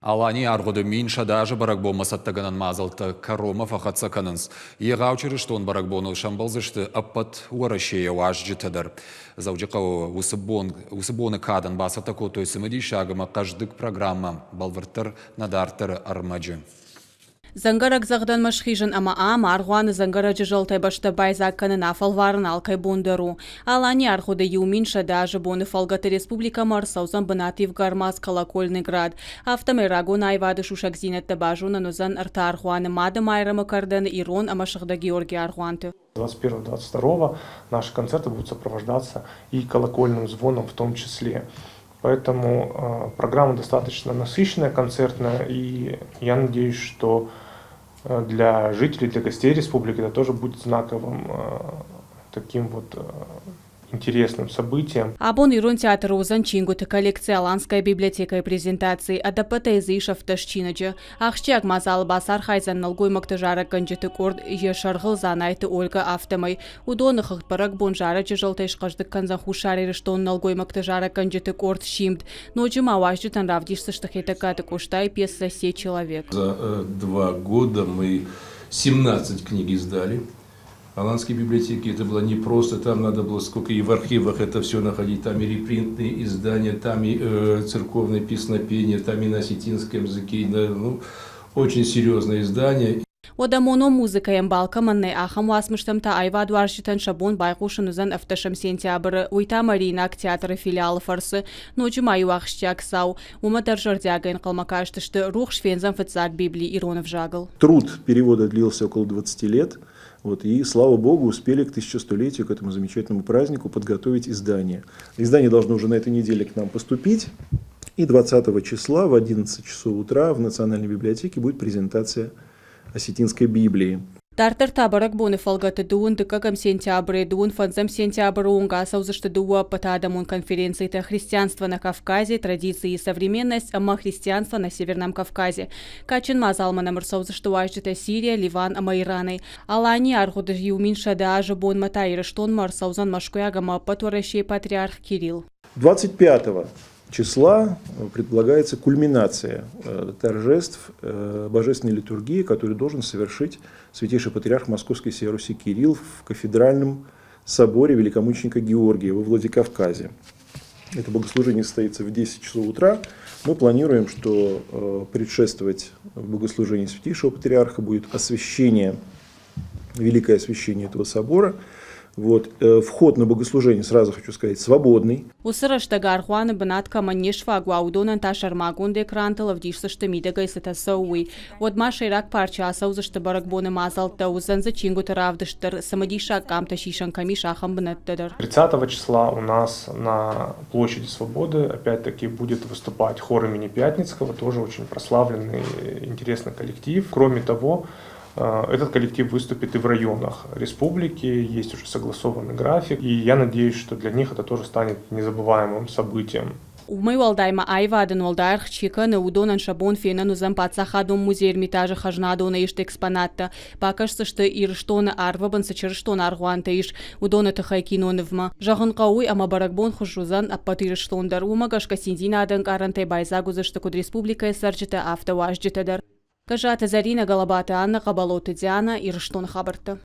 Аланийы аргъуыды 1100 азы бӕрӕгбонмӕ цӕттӕгӕнӕн мадзӕлттӕ кӕронмӕ фӕхӕццӕ кӕнынц. Егъау чырыстон бӕрӕгбоныл сӕмбӕлдзысты ӕппӕт Уӕрӕсейӕ уазджытӕ дӕр. Дзӕуджыхъӕуы уыцы, бон, уыцы боны кадӕн бацӕттӕ кодтой цымыдисаг ӕмӕ хъӕздыг программӕ. Бӕлвырддӕр нӕ дарддӕры ӕрмӕджы. Дзӕнгӕрӕгдзӕгъдӕнмӕ схизын ӕмӕ ам аргъуаны дзӕнгӕрӕджы зӕлтӕй бӕстӕ байдзаг кӕнын афӕлварын алкӕй бон дӕр у. Аланийы аргъуыды 1100 азы боны фӕлгӕты республикӕмӕ ӕрцӕудзӕн бынативгӕ ӕрмадз Колокольный град. Афтӕмӕй рагон аивады сусӕгдзинӕдтӕ базонӕн уыдзӕн ӕртӕ аргъуаны Мады Майрӕмы кӕрдӕны, Ирон ӕмӕ Сыгъдӕг Георгийы аргъуанты. 21-22 наши концерты будут сопровождаться и колокольным звоном в том числе. Поэтому программа достаточно насыщенная, концертная, и я надеюсь, что для жителей, для гостей республики это тоже будет знаковым таким вот интересным событием. Абон Ирон театры уыдзӕн чингуыты коллекци «Аланская библиотека»-йы презентаци. Ӕдӕппӕтӕй дзы ис 17 чиныджы. Ахсджиаг мадзалы бацархайдзӕн нӕлгоймӕгты зарӕггӕнджыты къорд, йӕ сӕргъыл Дзанайты Ольгӕ, афтӕмӕй. Уыдоны хыгъд бӕрӕгбон зарӕджы зӕлтӕй схъӕздыг кӕндзӕн Хуссар Ирыстоны нӕлгоймӕгты зарӕггӕнджыты къорд «Симд». Ноджы ма уазджытӕн равдисдзысты Хетӕгкаты Къостайы пьесӕ «Се человек». За 2 года мы 17 книг издали. Аланской библиотеки это было не просто, там надо было сколько и в архивах это все находить, там и репринтные издания, там и церковные песнопения, там и на осетинском языке, и на, ну, очень серьезное издание. Уӕдӕ монон музыкӕйы ӕмбал кӕмӕн нӕй, ахӕм уацмыстӕм та аивадуарзджытӕн сӕ бон байхъусын уыдзӕн 17 сентябры. Уый та Мариинаг театры филиалы фӕрцы. Ноджы ма иу ахсджиаг цау. Уымӕ дӕр зӕрдиагӕй ӕнхъӕлмӕ кастысты: рухс фендзӕн фыццаг Библи ирон ӕвзагыл. Труд перевода длился около 20 лет. Вот, и, слава богу, успели к 1100-летию, к этому замечательному празднику подготовить издание. Издание должно уже на этой неделе к нам поступить. И 20 числа в 11 часов утра в Национальной библиотеке будет презентация Осетинской Библии. Дарддӕр та бӕрӕгбоны фӕлгӕты 22 сентябры 25 сентябры онг ацӕудзысты дыууӕ ӕппӕтадӕмон конференцитӕ «Христианство на Кавказе. Традиции и современность» ӕмӕ «Христианство на Северном Кавказе». Кадджын мадзалмӕ нӕм ӕрцӕудзысты уазджытӕ Сирийӕ, Ливан ӕмӕ Иранӕй. Аланийы аргъуыды 1100 азы бонмӕ та Ирыстонмӕ ӕрцӕудзӕн Мӕскуыйаг ӕмӕ ӕппӕт Уӕрӕсейы патриарх Кирилл. 25 числа предполагается кульминация торжеств божественной литургии, которую должен совершить святейший патриарх Московской и всея Руси Кирилл в кафедральном соборе великомученика Георгия во Владикавказе. Это богослужение состоится в 10 часов утра. Мы планируем, что предшествовать богослужению святейшего патриарха будет освящение, великое освящение этого собора. Вот. Вход на богослужение, сразу хочу сказать, свободный. Уыцы рӕстӕг аргъуаны бынат кӕмӕн не сфаг уа, уыдонӕн та сӕрмагонд экрантыл ӕвдисдзысты, мидӕгӕй цытӕ цӕуы, уый. Уӕдмӕ сӕйраг парчы ацӕудзысты бӕрӕгбоны мадзӕлттӕ, уыдзӕн дзы чингуыты равдыст дӕр, цымыдисаг къамтӕ сисӕн кӕм ис, ахӕм бынӕттӕ дӕр. 30 числа у нас на площади Свободы опять-таки будет выступать хор имени Пятницкого, тоже очень прославленный, интересный коллектив. Кроме того, этот коллектив выступит и в районах республики, есть уже согласованный график, и я надеюсь, что для них это тоже станет незабываемым событием. Уымӕй уӕлдай ма аивадӕн уӕлдай аргъ чи кӕны, уыдонӕн сӕ бон фенӕн уыдзӕн паддзахадон музей Эрмитажы хӕзнадоны ист экспонаттӕ. Бакӕсдзысты, Ирыстоны арвы бын цы чырыстон аргъуантӕ ис, уыдоны тыххӕй кинонывмӕ. Зӕгъын хъӕуы уый, ӕмӕ бӕрӕгбон хуыз уыдзӕн ӕппӕт Ирыстон дӕр. Уымӕ гӕсгӕ циндзинады ӕнкъарӕнтӕй байдзаг уыдзысты куыд республикӕйы цӕрджытӕ, афтӕ уазджытӕ дӕр. Гӕззаты Зӕринӕ, Гӕлӕбаты Аннӕ, Хъӕбӕлоты Диана, Ирыстоны хабӕрттӕ.